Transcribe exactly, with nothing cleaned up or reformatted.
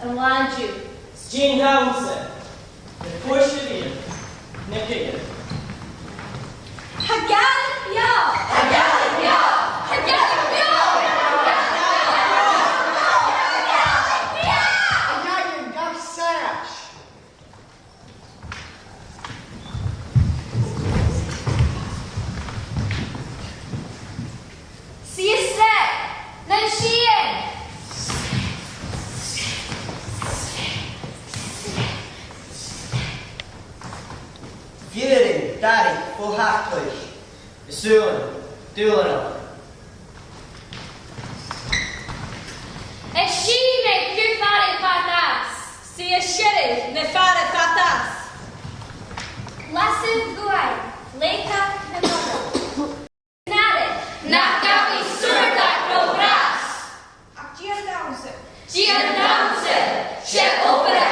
An làn-diù. 'S dè an dannsa? Na puirt-iarainn, na cèilidh. Tha Gàidhlig beò! Tha Gàidhlig beò! Tha Gàidhlig beò! Tha Gàidhlig beò! Tha Gàidhlig beò! A Dhailean, gabh sàs. Suidh a-steach, nan sìthean! Fìrinn, Daraidh, fo thaclaich. Is sùghan, dùbhlanach. Is sìth mi gu fàire fad às. Suidh a-steach, na fàire fad às. Lasadh buaidh, leudachadh na coire. Nàire, nach gabh i sùrdadh ro bhràth. Ach dè an dannsa? Dè an dannsa? 'S e obair a